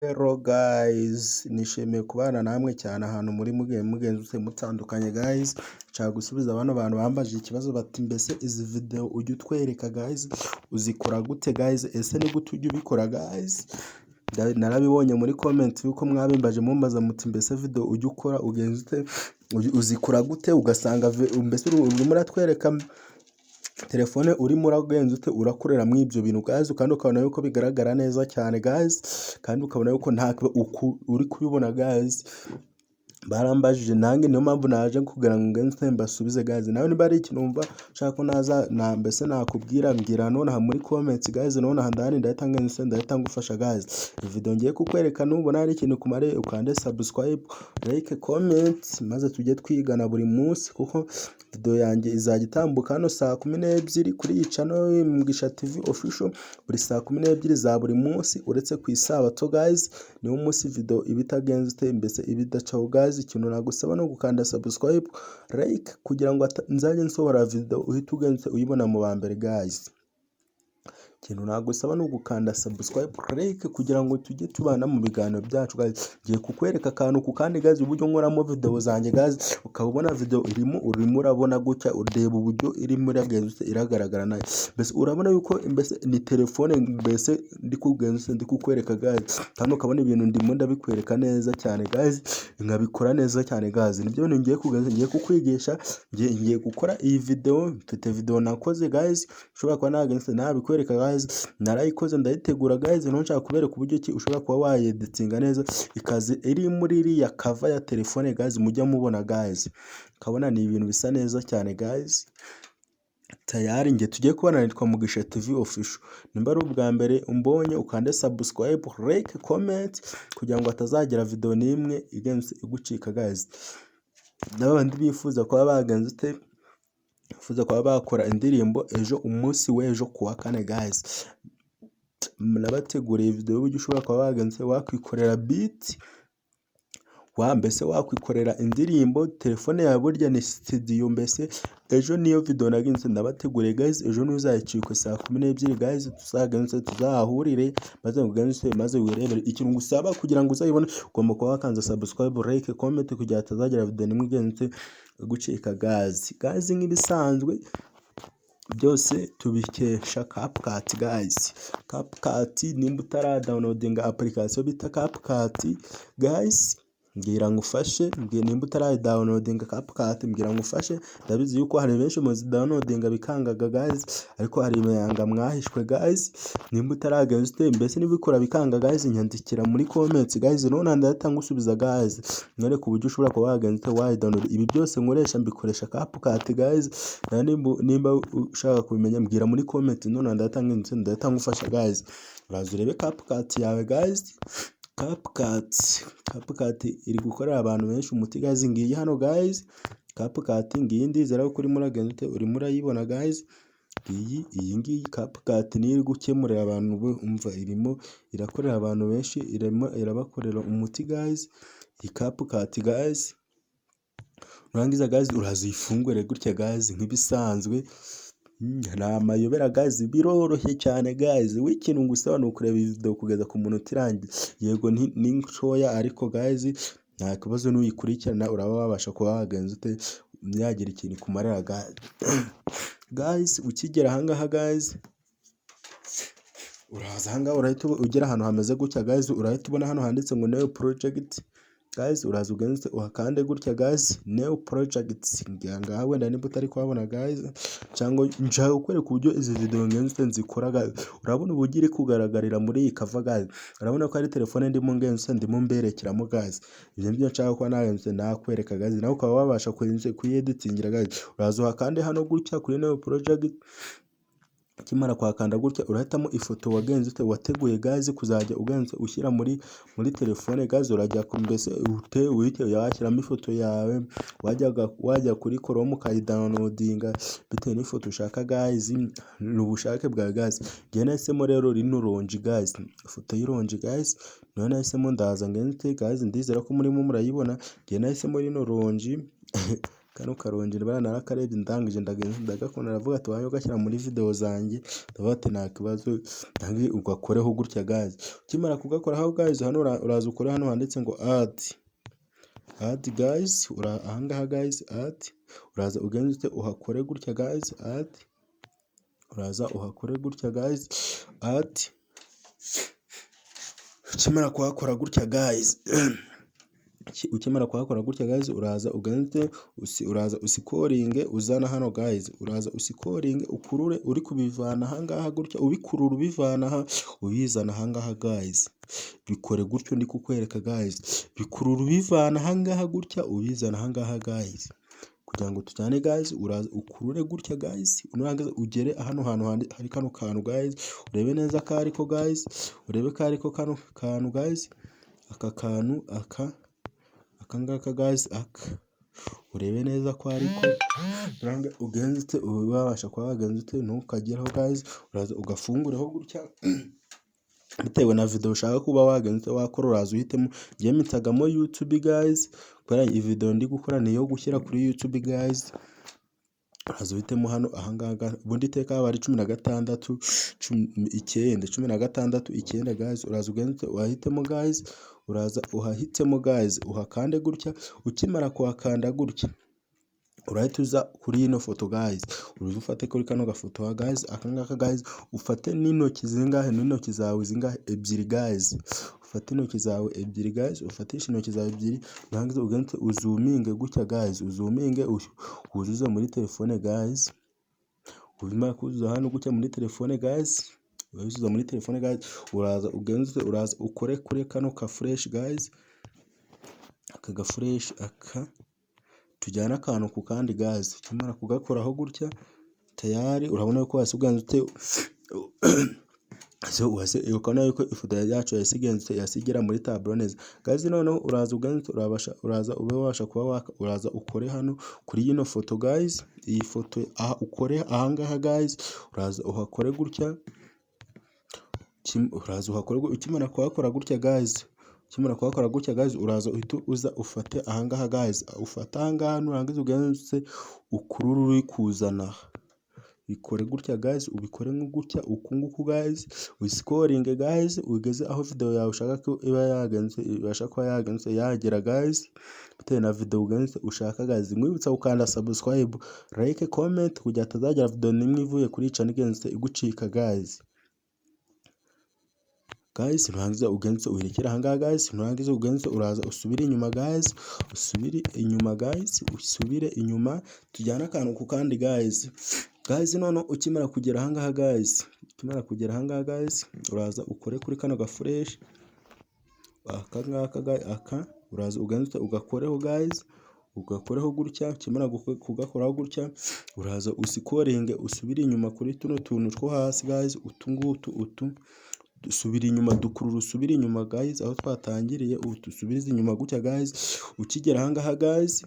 Hello guys, nishimiye kubana namwe cyane ahantu muri mugiye mugenzi mutandukanye. Guys, nshaka gusubiza bano bantu bambajije ikibazo bati: "Mbese izi video ujya utwereka, guys, uzikora gute, guys? Ese ni gute ujya ubikora, guys?" Narabibonye muri comment yuko mwabimbaje, mumbaza muti: "Mbese video ujya ukora ugenza ute? Uzikora gute?" Ugasanga mbese urimo uratwereka telefone urimo uragenza ute, urakoreramo ibyo bintu, guys, kandi ukabona yuko bigaragara neza cyane, guys, kandi ukabona yuko nta uri kubibona. Guys, barambajije, nanjye niyo mpamvu naje kugira ngo ngenze mbasubize. Guys, nawe niba ari ikintu wumva ushaka ko naza na mbese nakubwira, mbwira nonaha muri comments, guys. Nonaha ndahari, ndahita ngenze, ndahita ngufasha. Guys, video ngiye kukwereka, nubona hari ikintu kumariye, ukande subscribe, like, comment, maze tujye twigana buri munsi, kuko video yanjye izajya itambuka hano saa 12 kuri iyi channel Mugisha TV Official, buri saa 12 za buri munsi, uretse ku isabato, guys, niwo munsi video iba itagenze ute, mbese iba idacaho. Guys, ikintu nagusaba no gukanda subscribe, like, kugira ngo nzajye nsohora video uhite ugenze uyibona mu ba mbere. Guys, ikintu nagusaba ni ugukanda subscribe, like, kugira ngo tujye tubana mu biganiro byacu. Guys, ngiye kukwereka akantu ku kandi, guys, uburyo nkoramo video zanjye. Guys, ukaba ubona video urimo urabona gutya, ureba uburyo irimo iragenza iragaragara nayo. Mbese urabona yuko mbese ni telefone mbese ndi kugenza, ndi kukwereka, guys, kandi ukabona ibintu ndimo ndabikwereka neza cyane, guys, nkabikora neza cyane. Guys, nibyo bintu ngiye kugenza, ngiye kukwigisha, ngiye gukora iyi video. Mfite video nakoze, guys, ushobora kuba nagenze nabikwereka. Guys, narayikoze, ndayitegura. Guys, niho nshaka kubereka uburyo ki ushobora kuba wayeditinga neza, ikaza iri muri iriya cover ya telefone, guys, mujya mubona. Guys, ukabona ni ibintu bisa neza cyane. Guys, tayari njye tugiye kubona nitwa Mugisha TV Official. Nimba ari ubwa mbere umbonye, ukande subscribe, like, comment, kugira ngo hatazagira video n'imwe igenze igucika. Guys, n'abandi bifuza kuba bagenze ute, bifuza kuba bakora indirimbo, ejo, umunsi w'ejo kuwa kane, guys, nabateguriye video y'uburyo ushobora kuba wagenze wakwikorera beat wa mbese wakwikorera indirimbo. Telefone yawe burya ni studio. Mbese ejo niyo video nagenze ndabateguriye. Guys, ejo ntuzayicikwe saa 12. Guys, tuzagenze tuzahahurire, maze mugenze maze wirebere. Ikintu ngusaba kugira ngo uzayibone, ugomba kuba wakanze subscribe, like, comment, kugira hatazagira video nimwe igenze gucika. Guys, guys, nk'ibisanzwe byose tubikesha CapCut. Guys, CapCut, nimba utaradownloadinga application bita CapCut, guys, mbwira ngufashe. Mbwira nimba utaradownloadinga CapCut, mbwira ngufashe. Ndabizi yuko hari benshi muzidownloadinga bikangaga, guys, ariko hari ibanga mwahishwe. Guys, nimba utaragenza ute, mbese niba ubikora bikanga, guys, nyandikira muri comments. Guys, none ndahita ngusubiza. Guys, mwereke uburyo ushobora kuba wagenza ute wayidownload. Ibi byose nkoresha mbikoresha CapCut. Guys, nimba ushaka kubimenya, mbwira muri comment, none ndahita ngufasha. Guys, uraza urebe CapCut yawe. Guys, CapCut, CapCut iri gukorera abantu benshi umuti. Guys, ngiyi hano. Guys, CapCut ngiyi, ndizera ko urimo uragenda ute, urimo urayibona. Guys, iyi ngiyi CapCut niyo iri gukemurira abantu. Umva, irimo irakorera abantu benshi, irimo irabakorera umuti. Guys, iyi CapCut, guys, nurangiza, guys, uraza uyifungure gutya. Guys, nk'ibisanzwe ni amayobera. Guys, biroroshye cyane. Guys, we ikintu ngusaba ni ukureba iyi video kugeza ku munota irangiye. Yego, ni ntoya, ariko guys, nta kibazo, nuyikurikirana uraba wabasha kuba wagenza ute, yagira ikintu ikumarira. Guys, ukigera ahangaha, guys, uraza ahangaha, urahita ugera ahantu hameze gutya. Guys, urahita ubona hano handitse ngo "New project". Guys, uraza ugenze uhakande gutya. Guys, "New project" ngaha, wenda niba utari kuhabona, guys, cyangwa nshaka kukwereka uburyo izi video ngenze nzikora. Guys, urabona uburyo iri kugaragarira muri iyi cover. Guys, urabona ko ari telefone ndimo ngenze ndimo mberekeramo. Guys, ibyo nibyo nshaka kuba nagenze nakwereka. Guys, nawe ukaba wabasha kuyeditingira. Guys, uraza uhakande hano gutya kuri "New project". Ukimara kuhakanda gutya, urahitamo ifoto wagenze ute, wateguye, guys, kuzajya ugenze ushyira muri telefone. Guys, urajya mbese ute uhite washyiramo ifoto yawe, wajya kuri Chrome ukayidownloadinga bitewe n'ifoto ushaka. Guys, ni ubushake bwawe. Guys, njye nahisemo rero rino ronji. Guys, ifoto y'ironji, guys, niyo nahisemo. Ndaza ngenze. Guys, ndizera ko murimo murayibona. Njye nahisemo rino ronji. Kano karongi buriya narakarebye, ndangije ndagakunda, ndavuga ati wajya ugashyira muri video zanjye. Ndavuga ati nta kibazo, ugakoreho gutya guys. Ukimara kugakoraho guys, hano uraza ukore hano handitse ngo add, add guys. Ahangaha guys, add, uraza ugenze ute? Uhakore gutya guys, add. Uraza uhakore gutya guys, add. Ukimara kuhakora gutya guys, ukimara kuhakora gutya guys, uraza ugenze, uraza uscrollinge uzana hano guys. Uraza uscrollinge, ukurure uri kubivana ahangaha gutya, ubikurura ubivana aha ubizana ahangaha guys. Bikore gutyo ndi kukwereka guys, bikurura ubivana ahangaha gutya ubizana ahangaha guys, kugira ngo tujyane guys. Uraza ukurure gutya guys, nurangiza ugere hano hantu hari kano kantu guys, urebe neza ko ariko guys, urebe ko ariko kano kantu guys, aka kantu, aka ngaka guys, aka, urebe neza ko ariko. Ugenze ute? Ube wabasha kuba wagenza ute? Ntukageraho guys, uraza ugafungureho gutya. Bitewe na video ushaka kuba wagenza wakora, uraza uhitemo. Njyewe mpitagamo YouTube guys, kubera iyi video ndi gukora ni iyo gushyira kuri YouTube guys. Uraza uhitemo hano ahangaha. Ubundi iteka haba ari 16 9, 16:9 guys. Uraza ugende wahitemo guys, uraza uhahitemo guys, uhakande gutya. Ukimara kuhakanda gutya, urahita uza kuri ino foto guys. Uruza ufate kuri kano gafoto guys, aka ngaka guys. Ufate n'intoki zingahe? N'intoki zawe zingahe? Ebyiri guys. Ufate intoki zawe ebyiri guys, ufatishe intoki zawe ebyiri, nurangiza ugende uzoominge gutya guys, uzoominge wuzuze muri telefone guys. Umara kuzuza hano gutya muri telefone guys, wuzuza muri telefone guys, uraza ugenze, uraza ukore kuri kano ka flèche guys, aka ga flèche aka, tujyane akantu ku kandi guys. Ukimara kugakoraho gutya, tayari urabona ko wahise ugenza ute? Ukabona yuko ifoto yacu yahise igenza, yahise igera muri tableau neza guys. Noneho uraza ugenza, urabasha, uraza ube wabasha kuba waka, uraza ukore hano kuri ino foto guys, iyi foto aha, ukore ahangaha guys. Uraza uhakore gutya, uraza uhakore. Ukimara kuhakora gutya guys, ukimara kuhakora gutya guys, uraza uhita uza ufate ahangaha guys, ufate ahangaha. Nurangiza ugenze ukurure uri kuzana, bikore gutya guys, ubikore nko gutya uku nguku guys. Uscrollinge guys, ugeze aho video yawe ushaka ko iba yagenze, ibasha kuba yagenze yagera guys, bitewe na video ugenze ushaka guys. Nkwibutsa gukanda subscribe, like, comment, kugira hatazagira video n'imwe ivuye kuri channel igenze igucika guys. Guys, nurangiza ugenze uyirekere ahangaha guys. Nurangiza ugenze, uraza usubire inyuma guys, usubire inyuma guys, usubire inyuma, tujyane akantu ku kandi guys. Guys, none ukimara kugera ahangaha guys, ukimara kugera ahangaha guys, uraza ukore kuri kano ga flèche aka ngaka, aka. Uraza ugenze ugakoreho guys, ugakoreho gutya. Ukimara kugakoraho gutya, uraza uscrollinge, usubire inyuma kuri tuno tuntu two hasi guys, utu ngutu utu. Dusubira inyuma, dukurura usubire inyuma guys, aho twatangiriye. Ubu dusubize inyuma gutya guys. Ukigera ahangaha guys,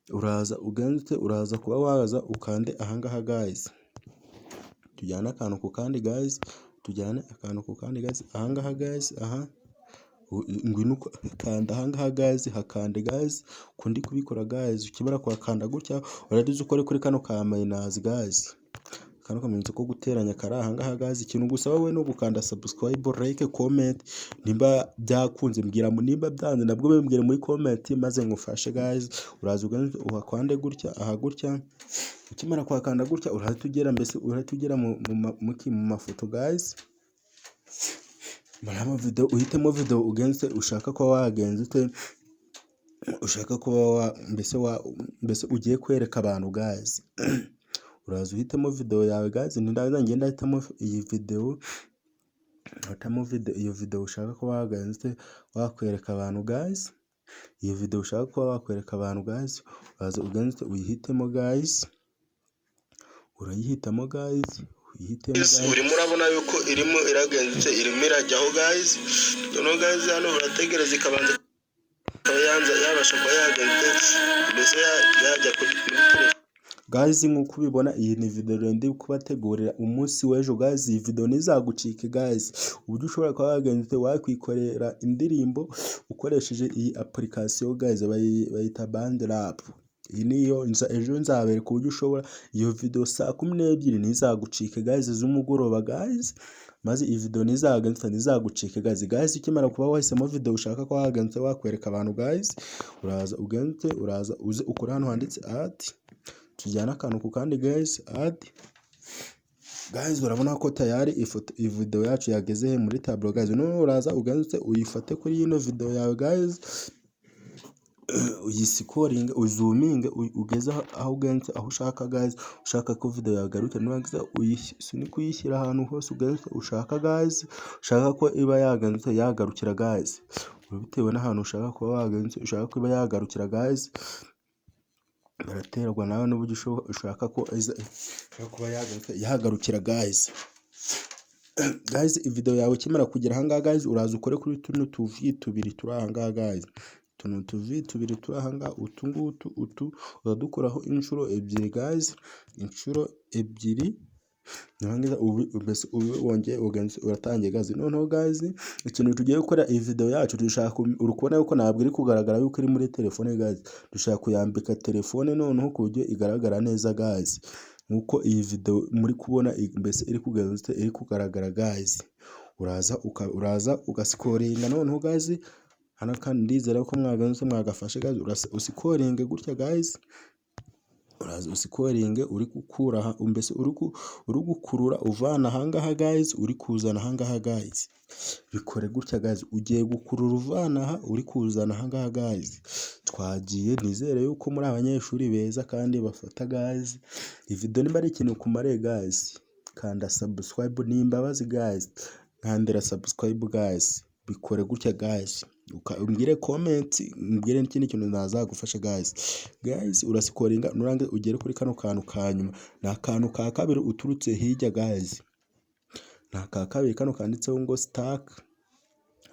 uraza ugenze, uraza kuba waza ukande ahangaha guys, tujyane akantu ku kandi guys, tujyane akantu ku kandi guys. Ahangaha guys, aha ngwino kanda ahangaha guys, hakande guys uko ndi kubikora guys. Ukimara kuhakanda gutya, urahita ukore kuri kano ka minus guys, kano kamenyetso ko guteranya kari ahangaha guys. Ikintu gusaba wowe no gukanda subscribe, like, comment. Nimba byakunze mbwira, nimba byanze nabwo bimbwire muri comment, maze ngufashe guys. Uraza uhakande gutya aha gutya. Ukimara kuhakanda gutya, urahita ugera, mbese urahita ugera mu mafoto guys, muri ama video. Uhitemo video ugenze ushaka kuba wagenza ute, ushaka kuba wa mbese wa mbese ugiye kwereka abantu guys. Uraza uhitemo video yawe guys. Nindangiza ngenda ndahitamo iyi video, uhitamo video, iyo video ushaka kuba wagenza ute, wakwereka abantu guys. Iyo video ushaka kuba wakwereka abantu guys, uraza ugenze uyihitemo guys, urayihitamo guys, uyihitemo guys. Urimo urabona yuko irimo iragenze, irimo irajyaho guys. Noneho guys, hano urategereza ikabanza ikaba yanza yabasha kuba yagenze, mbese yajya kuri muri telefone. Guys, nk'uko ubibona, iyi ni video ndi kubategurira umunsi w'ejo guys. Iyi video ntizagucike guys, uburyo ushobora kuba wagenze wakwikorera indirimbo ukoresheje iyi application guys, bayita BandLab. Iyi niyo ejo nzabereka uburyo ushobora iyo video saa 12 ntizagucike guys, z'umugoroba guys, maze iyi video ntizagucike guys. Guys, ukimara kuba wahisemo video ushaka ko wagenze wakwereka abantu guys, uraza ugenze, uraza uze ukore hano handitse "add". Tujyane akantu ku kandi guys, add. Guys, urabona ko tayari ifoto, iyi video yacu yageze he? Muri tableau guys. Noneho uraza ugenze uyifate kuri ino video yawe guys, uyiscrollinge, uzoominge ugeze aho ugenze, aho ushaka guys, ushaka ko video yagarukira. Nurangiza uyisunike, uyishyira ahantu hose ugenze ushaka guys, ushaka ko iba yagenze yagarukira guys, bitewe n'ahantu ushaka kuba wagenze, ushaka ko iba yagarukira guys. Biraterwa nawe n'uburyo ushaka ko iza kuba yagarukira guys. Guys, video yawe ikimara kugera ahangaha guys, uraza ukore kuri tuno tuvi tubiri turi ahangaha guys, tuno tuvi tubiri turi ahangaha, utu ngutu utu, uradukoraho inshuro ebyiri guys, inshuro ebyiri. Nurangiza mbese ube wongeye uratangiye guys. Noneho guys, ikintu tugiye gukora, iyi video yacu dushaka, uri kubona yuko ntabwo iri kugaragara yuko iri muri telefone guys. Dushaka kuyambika telefone noneho ku buryo igaragara neza guys, nkuko iyi video muri kubona mbese iri kugenza, iri kugaragara guys. Uraza ugascrollinga noneho guys hano, kandi ndizera ko mwagenze mwagafashe guys. Uscrollinge gutya guys, uraza uscrollinge uri gukura, mbese uri gukurura uvana ahangaha guys, uri kuzana ahangaha guys. Bikore gutya guys, ugiye gukurura uvana aha uri kuzana ahangaha guys. Twagiye, nizere yuko muri abanyeshuri beza kandi bafata guys. Iyi video niba ari ikintu ikumariye guys, kanda subscribe, ni imbabazi guys, nkandira subscribe guys. Bikore gutya guys, umbwire comment, umbwire n'ikindi kintu nazagufasha guys. Guys, urascrollinga, nurangiza ugere kuri kano kantu ka nyuma, ni akantu ka kabiri uturutse hirya guys, ni aka kabiri kano kanditseho ngo "stack".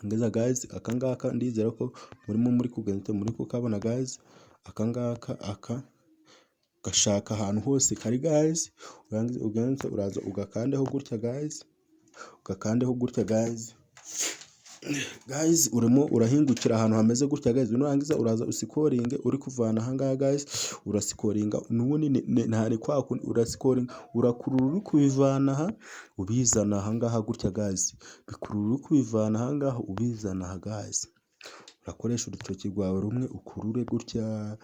Ngeza guys, aka ngaka ndizera ko murimo muri kugenda muri kukabona guys. Aka ngaka, aka gashaka ahantu hose kari guys. Urangiza uraza ugakandeho gutya guys, ugakandeho gutya guys. Guys, urimo urahingukira ahantu hameze gutya guys. Nurangiza uraza uscrollinge uri kuvana ahangaha guys, urascrollinga n'ubundi ntari kwa kundi, urascrollinga, urakurura uri kubivana aha ubizana ahangaha gutya guys. Bikurura uri kubivana ahangaha ubizana aha guys. Urakoresha urutoki rwawe rumwe ukurure gutya,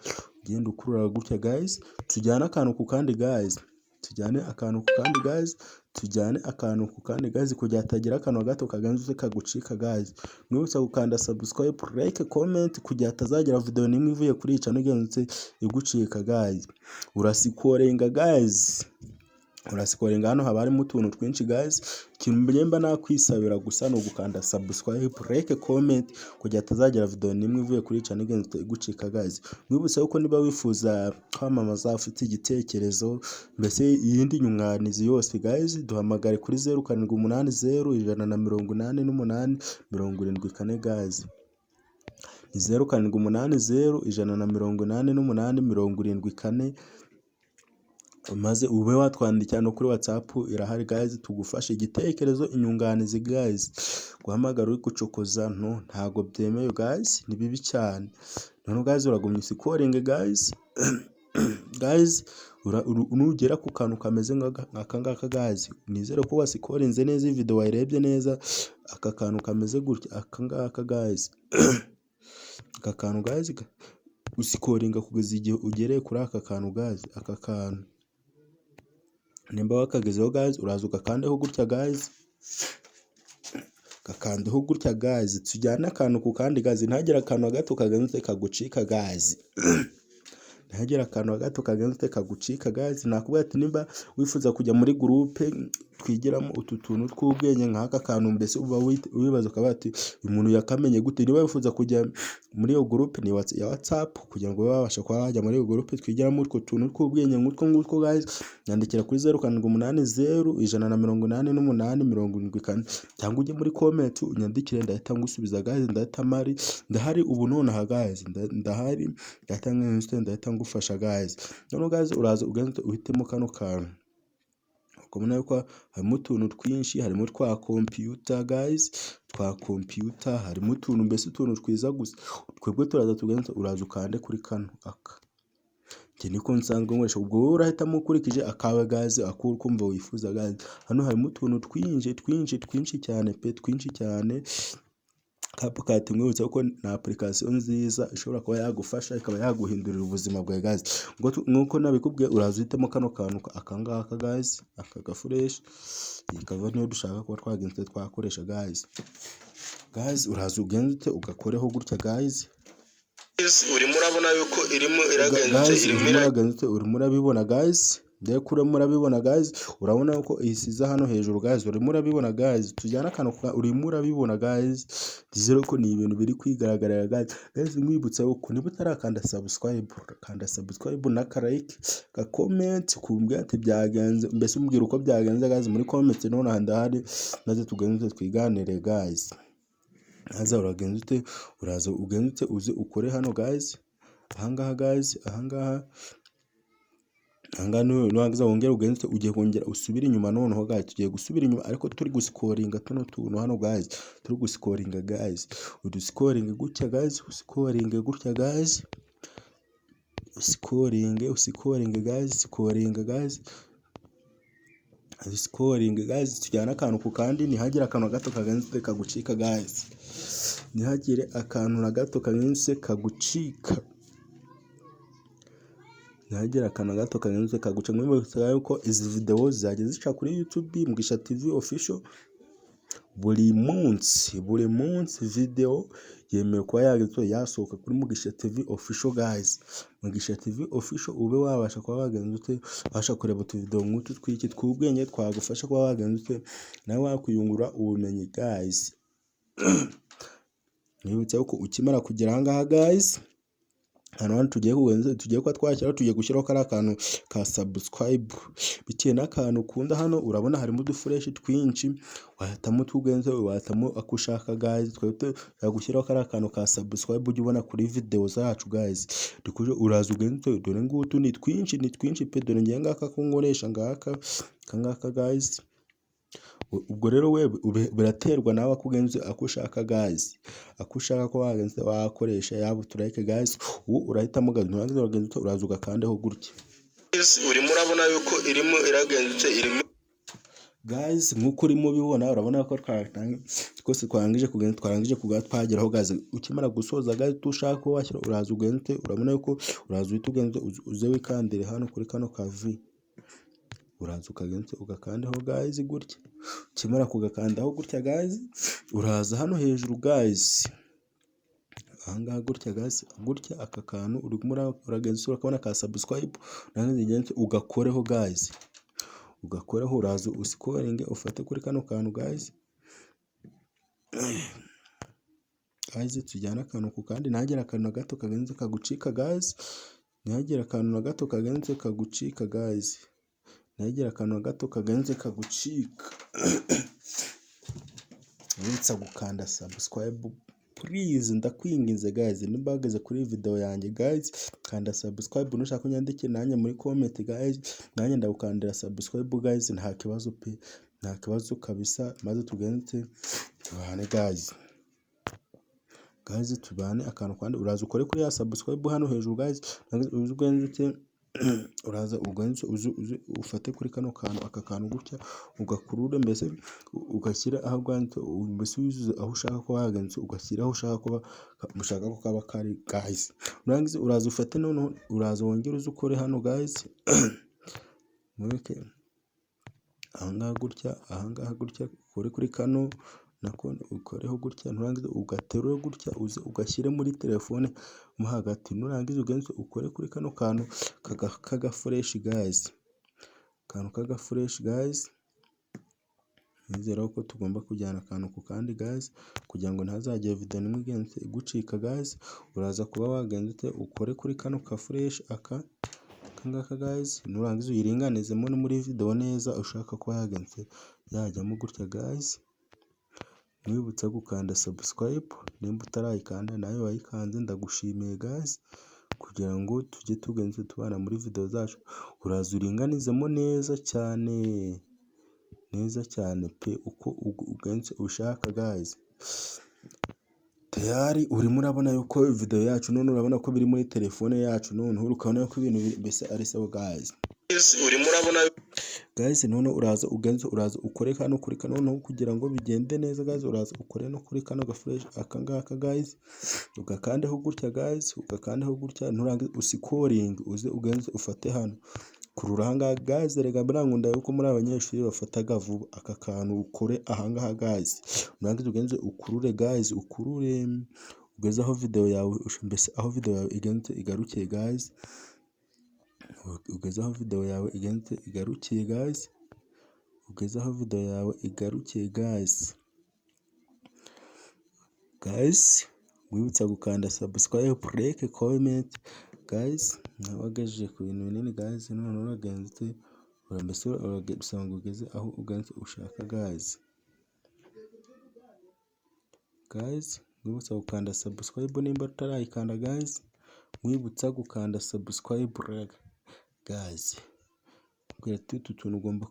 ugenda ukurura gutya guys. Tujyane akantu ku kandi guys, tujyane akantu ku kandi guys, tujyane akantu ku kandi guys, kugira hatagira akantu gato kagenze kagucika guys. Mwibutsa gukanda subscribe, like, comment, kugira hatazagira video n'imwe ivuye kuri iyi channel igenze igucika guys. Urascrollinga guys, urascrollinga, hano haba harimo utuntu twinshi guys. Ikintu mba nakwisabira gusa ni ugukanda subscribe, like, comment, kugira hatazagira video n'imwe ivuye kuri iyi channel igenze igucika guys. Mwibutsa yuko niba wifuza kwamamaza, ufite igitekerezo, mbese iyindi nyunganizi yose guys, duhamagare kuri 0780 188 74 guys. Ni 0780 188 74, maze ube watwandikira no kuri WhatsApp irahari guys, tugufashe igitekerezo, inyunganizi guys. Guhamagara uri gucokoza no ntago byemewe guys, ni bibi cyane. Noneho guys, uragumya uscrollinge guys. Guys, nugera ku kantu kameze nk'aka ngaka guys, nizere ko wascrollinze neza, iyi video wayirebye neza. Aka kantu kameze gutya, aka ngaka guys, aka kantu guys, uscrollinga kugeza igihe ugereye kuri aka kantu guys. Aka kantu nimba wakagezeho guys, uraza ugakandeho gutya guys, gakandeho gutya guys. Tujyane akantu ku kandi guys, ntihagire akantu na gato kagenze kagucika guys, ntihagire akantu na gato kagenze kagucika guys. Nakubwira ati nimba wifuza kujya muri groupe twigiramo utu tuntu tw'ubwenge nk'aka kantu, mbese uba wibaza ukaba ati uyu muntu yakamenye gute? Niba wifuza kujya muri iyo groupe ni ya WhatsApp, kugira ngo ube wabasha kuba wajya muri iyo groupe twigiramo utwo tuntu tw'ubwenge nk'utwo ngutwo guys, nyandikira kuri 0780 188 74, cyangwa ujye muri comment unyandikire, ndahita ngusubiza guys. Ndahita mari ndahari ubu nonaha guys, ndahari, ndahita ngufasha guys. Noneho guys, uraza ugende uhitemo kano kantu, ukabona yuko harimo utuntu twinshi, harimo twa computer guys, twa computer, harimo utuntu, mbese utuntu twiza gusa. Twebwe turaza tugende, uraza ukande kuri kano aka. Njye niko nsanzwe nkoresha. Ubwo wowe urahitamo ukurikije akawe guys, ako uri kumva wifuza guys. Hano harimo utuntu twinshi twinshi twinshi cyane pe, twinshi cyane. CapCut, nkwibutsa ko ni application nziza ishobora kuba yagufasha, ikaba yaguhindurira ubuzima bwawe guys. Nk'uko nabikubwiye, uraza uhitemo kano kantu aka ngaka guys, aka gafureshi, iyi cover niyo dushaka kuba twagenze twakoresha guys. Guys, uraza ugenze ute, ugakoreho gutya guys. Urimo urabona yuko irimo iragenze, Guys, irimo urimo uragenza ute, urimo urabibona guys, ndeko urimo urabibona guys, urabona ko isize hano hejuru guys, urimo urabibona guys, tujyane akantu urimo urabibona guys, ndizere ko ni ibintu biri kwigaragarira guys. Guys, nkwibutsa yuko niba utarakanda subscribe, kanda subscribe n'aka like, ka comment, kumbwira ati byagenze, mbese umbwira uko byagenze guys muri comment nonaha ndahari, maze tugenze twiganire guys. Haza uragenza ute, uraza ugenze ute, uze ukore hano guys, ahangaha guys, ahangaha ahangaha. Nurangiza wongere ugenze ute, ugiye kongera usubire inyuma noneho guys, tugiye gusubira inyuma ariko turi guscrollinga tuno tuntu hano guys, turi guscrollinga guys, uduscrollinge gutya guys, uscrollinge gutya guys, uscrollinge, uscrollinge guys, scrollinga guys, scrollinge guys, tujyane akantu ku kandi, ntihagire akantu na gato kagenze kagucika guys, ntihagire akantu na gato kagenze kagucika, ntihagire akantu na gato kagenze kagucika. Nkwibutsa yuko izi video zizajya zica kuri YouTube Mugisha TV Official buri munsi, buri munsi video yemewe kuba yasohoka kuri Mugisha TV Official guys. Mugisha TV Official, ube wabasha kuba wagenza ute, ubasha kureba utuvideo nk'utu tw'iki tw'ubwenge twagufasha kuba wagenza ute, nawe wakwiyungura ubumenyi guys. Nkwibutsa yuko ukimara kugera aha ngaha guys, hano hano tugiye kugenza, tugiye kuba twashyiraho, tugiye gushyiraho kariya kantu ka subscribe bitewe n'akantu ukunda. Hano urabona harimo udufureshi twinshi, wahitamo utwo, wahitamo ako ushaka guys. Twebwe tugiye gushyiraho kariya kantu ka subscribe ujya ubona kuri video zacu guys. Uraza ugenze, dore ngutu ni twinshi, ni twinshi pe. Dore ngiye ngaka ko nkoresha ngaka, aka ngaka guys. Ubwo rero we biraterwa nawe ako ugenze, ako ushaka guys, ako ushaka ko wagenze wakoresha, yaba uturayike guys, ubu urahitamo guys. Nurangiza uragenza, uraza ugakandeho gutya. Urimo urabona yuko irimo iragenze, irimo Guys, nk'uko urimo ubibona, urabona ko twose twarangije kugenda, twarangije kuba twageraho guys. Ukimara gusoza guys, ushaka ko washyira, uraza ugende, urabona yuko uraza uhita ugende uze wikandire hano kuri kano ka V, uraza ukagenda ugakandaho guys gutya. Ukimara kugakandaho gutya guys, uraza hano hejuru guys, ahangaha gutya guys, gutya aka kantu urimo uragenda urakabona ka subscribe, urangiza ugende ugakoreho guys, ugakoreho. Uraza uscrollinge, ufate kuri kano kantu guys. Guys, tujyane akantu ku kandi, ntihagire akantu na gato kagenze kagucika guys, ntihagire akantu na gato kagenze kagucika guys, ntihagire akantu na gato kagenze kagucika. Nibutsa gukanda subscribe please, ndakwinginze guys, nimba wageze kuri video yanjye guys, kanda subscribe. Nushaka unyandikire nanjye muri comment guys, nanjye ndagukandira subscribe guys, nta kibazo pe, nta kibazo kabisa. Maze tugende tubane guys, guys tubane akantu kandi. Uraza ukore kuri ya subscribe hano hejuru guys, ugenze ute, uraza ugenze uze ufate kuri kano kantu, aka kantu gutya, ugakurure, mbese ugashyira aho bwanditse, mbese wuzuze aho ushaka ko wagenze, ugashyira aho ushaka kuba ushaka ko kaba kari guys. Nurangiza uraza ufate noneho, uraza wongere uze ukore hano guys, mureke ahangaha gutya, ahangaha gutya, ukore kuri kano nako ukoreho gutya. Nurangiza ugaterure gutya, uze ugashyire muri telefone mo hagati. Nurangiza ugenze ukore kuri kano kantu k'agafureshi guys, akantu k'agafureshi guys. Nizera ko tugomba kujyana akantu ku kandi guys, kugira ngo ntihazagire video n'imwe igenze igucika guys. Uraza kuba wagenza ute, ukore kuri kano kafureshi aka ngaka guys. Nurangiza uyiringanizemo no muri video neza, ushaka kuba yagenze yajyamo gutya guys. Nkwibutsa gukanda subscribe nimba utarayikanda, nawe wayikanze ndagushimiye guys, kugira ngo tujye tugenza tubana muri video zacu. Uraza uringanizemo neza cyane, neza cyane pe, uko ugenze ubishaka guys. Tayari urimo urabona yuko video yacu none urabona ko biri muri telefone yacu, noneho ukabona ko ibintu mbese ari sawa, guys. Urimo urabona. Guys, none uraza ugenze, uraza ukore kano kuri kano, noneho kugira ngo bigende neza, guys, uraza ukore no kuri kano gaflèche aka ngaka, guys, ugakandeho gutya, guys, ugakandeho gutya. Nurangiza uscrollinge, uze ugenze ufate hano, kurura ahangaha, guys. Rega buriya nkunda yuko muri abanyeshuri bafataga vuba. Aka kantu ukore ahangaha, guys. Nurangiza ugenze ukurure, guys, ukurure ugeze aho video yawe, mbese aho video yawe igenze igarukiye, guys, ugeze aho video yawe igenze igarukiye, guys, ugeze aho video yawe igarukiye, guys. Guys, wibutsa gukanda subscribe, like, comment, guys. Nabagejeje ku bintu binini, guys. None uragenze, mbese urasanga ugeze aho ugenze ushaka, guys. Guys, mwibutsa gukanda subscribe nimba utarayikanda, guys. Mwibutsa gukanda subscribe, guys. Utu tuntu ugomba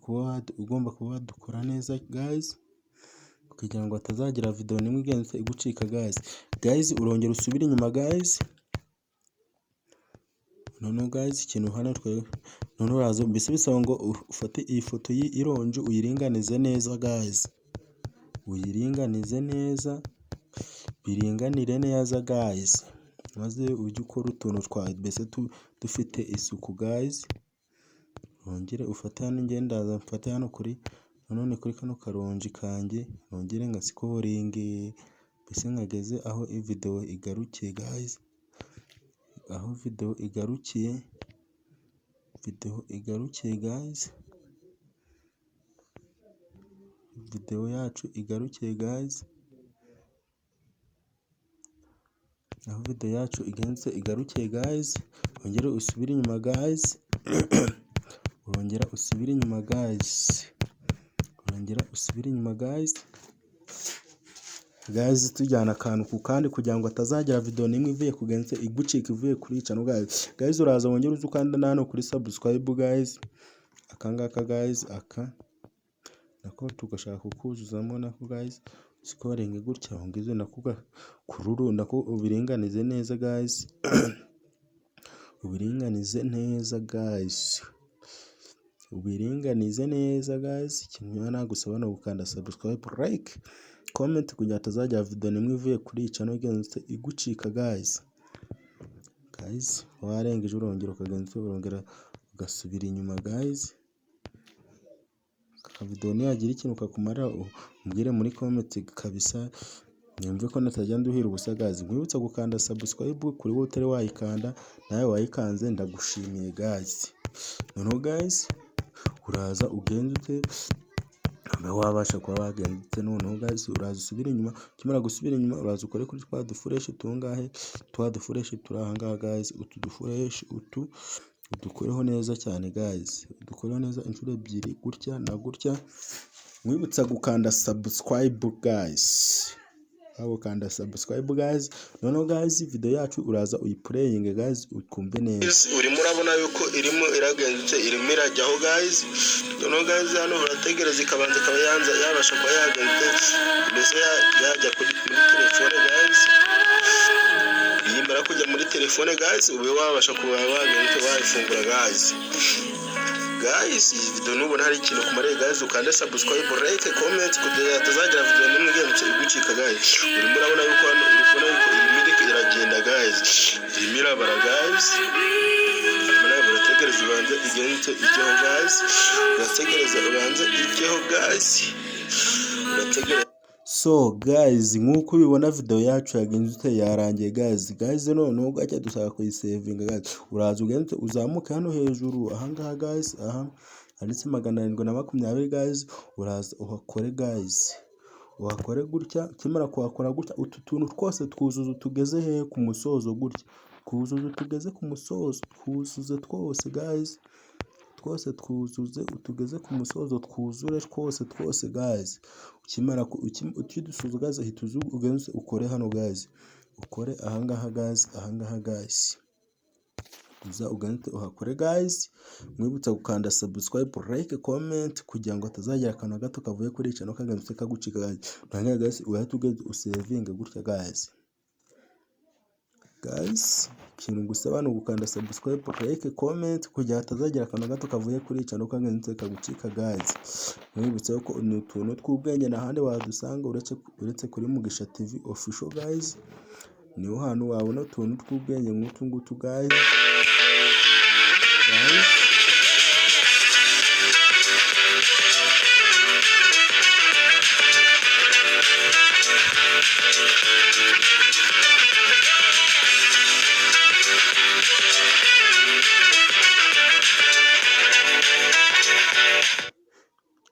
kuba wadukora neza, guys, kugira ngo hatazagira video nimwe igenze igucika, guys. Guys, urongera usubire inyuma, guys. Noneho, guys, ikintu hano twe noneho uraza, mbese bisaba ngo ufate iyi foto y'ironji uyiringanize neza, guys, uyiringanize neza, biringanire neza, guys, maze ujye ukora utuntu twawe mbese dufite isuku, guys. Wongere ufate hano, ngende ndaza mfate hano kuri nanone kuri kano karonji kanjye, nongere ngascrollinge, mbese nkageze aho video igarukiye, guys, aho video igarukiye, video igarukiye, guys, video yacu igarukiye, guys, aho video yacu igenze igarukiye, guys. Wongere usubire inyuma, guys, urongera usubire inyuma, guys, urongera usubire inyuma, guys. Guys, tujyana akantu ku kandi kugira ngo hatazagira video n'imwe ivuye kugenza igucika ivuye kuri iyi channel, guys. Guys, uraza wongere uze ukanda na hano kuri subscribe, guys, aka ngaka, guys, aka nako tugashaka kukuzuzamo nako, guys. Scrolling gutya, wongeze nako kururu, nako ubiringanize neza, guys, ubiringanize neza, guys, ubiringanize neza, guys. Ikintu nagusaba ni ugukanda subscribe, like, comment kugira ngo hatazagira video n'imwe ivuye kuri iyi channel igenze igucika, guys. Guys, warengeje urongera ukagenza urongera ugasubira inyuma, guys. Aka video nihagira ikintu kakumarira umbwire muri comment kabisa, numve ko natajya nduhira ubusa, guys. Nkwibutsa gukanda subscribe kuri wowe utari wayikanda, nawe wayikanze ndagushimiye, guys. Noneho, guys, uraza ugenze ute ube wabasha kuba wagenza ute? Noneho, guys, uraza usubire inyuma. Ukimara gusubira inyuma, uraza ukore kuri twa duflèche tungahe, twa duflèche turi aha ngaha, guys. Utu duflèche utu udukoreho neza cyane, guys, udukoreho neza inshuro ebyiri, gutya na gutya. Nkwibutsa gukanda subscribe, guys, aho gukanda subscribe, guys. Noneho, guys, video yacu uraza uyiplayinge, guys, ukumve neza. Urimo urabona yuko irimo iragenze, irimo irajyaho, guys. Noneho, guys, hano urategereza ikabanza ikaba yanza yabasha kuba yagenze mbese yajya muri telefone, guys. Nimara kujya muri telefone, guys, ube wabasha kuba wagenze wayifungura, guys. Guys, iyi video nubona hari ikintu kumariye, guys, ukande subscribe, like, comment kugira hatazagira video n'imwe igenze igucika, guys. Urimo urabona yuko hano uri kubona yuko irimo iragenda, guys, irimo irabara, guys. Urategereza ubanze igenze ijyeho, guys. Urategereza ubanze ijyeho, guys, urategereza. So guys, nk'uko ubibona, video yacu yagenze ute? Yarangiye, guys. Guys, noneho gake dushaka kuyisavinga, guys. Uraza ugenze uzamuke hano hejuru ahangaha, guys, aha handitse 720, guys. Uraza uhakore, guys, uhakore gutya. Ukimara kuhakora gutya, utu tuntu twose twuzuza tugeze hehe? Ku musozo gutya, twuzuze tugeze ku musozo, twuzuze twose, guys, twose twuzuze utugeze ku musozo, twuzure twose twose, guys. Ukimara ukidusuza, guys, uhita uza ugenze ukore hano, guys, ukore ahangaha, guys, ahangaha, guys. Uza ugenze uhakore, guys. Mwibutsa gukanda subscribe, like, comment kugira ngo hatazagira akantu gato kavuye kuri iyi channel kagamutse kagucika, guys. Nurangiza, guys, urahita ugenda usavinge gutya, guys. Guys, ikintu ngusaba ni ugukanda subscribe, like, comment, kugira hatazagira akantu gato kavuye kuri iyi channel kagenze kagucika. Guys, nkwibutse ko ni utuntu tw'ubwenge ntahandi wadusanga uretse kuri Mugisha TV Official. Guys, niho hantu wabona utuntu tw'ubwenge nk'utu ngutu, guys. Guys,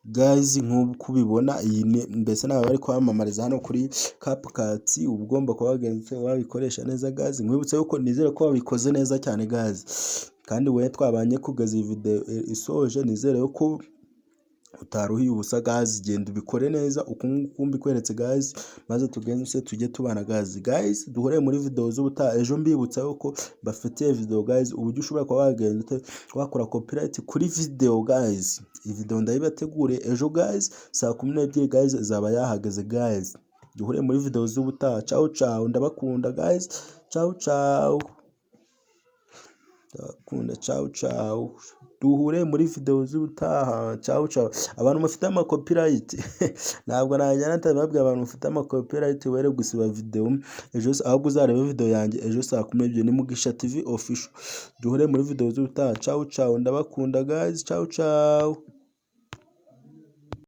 guys, nk'uko ubibona, iyi ni mbese nawe bari kwamamariza hano kuri CapCut. Uba ugomba kuba wagenze wabikoresha neza. Guys, nkwibutse yuko nizere ko wabikoze neza cyane. Guys, kandi wowe twabanye kugeza iyi video isoje, nizere ko utaruhiye ubusa. Guys, genda ubikore neza uku nguku mbikweretse, guys, maze tugende se tujye tubana. Guys, guys, duhure muri video z'ubutaha ejo. Mbibutsa yuko bafitiye video, guys, uburyo ushobora kuba wagenda ute wakora copyright kuri video. Guys, iyi video ndayibateguriye ejo, guys, saa 12, guys, izaba yahageze. Guys, duhure muri video z'ubutaha. Ciao ciao, ndabakunda guys. Ciao ciao, ndabakunda. Ciao ciao, duhure muri video z'ubutaha. Ciao ciao. Abantu mufite ama copyright, ntabwo najya natababwira. Abantu mufite ama copyright, were gusiba video ejo, ahubwo uzarebe video yanjye ejo saa 12. Ni Mugisha TV Official. Duhure muri video z'ubutaha. Ciao ciao, ndabakunda guys. Ciao ciao.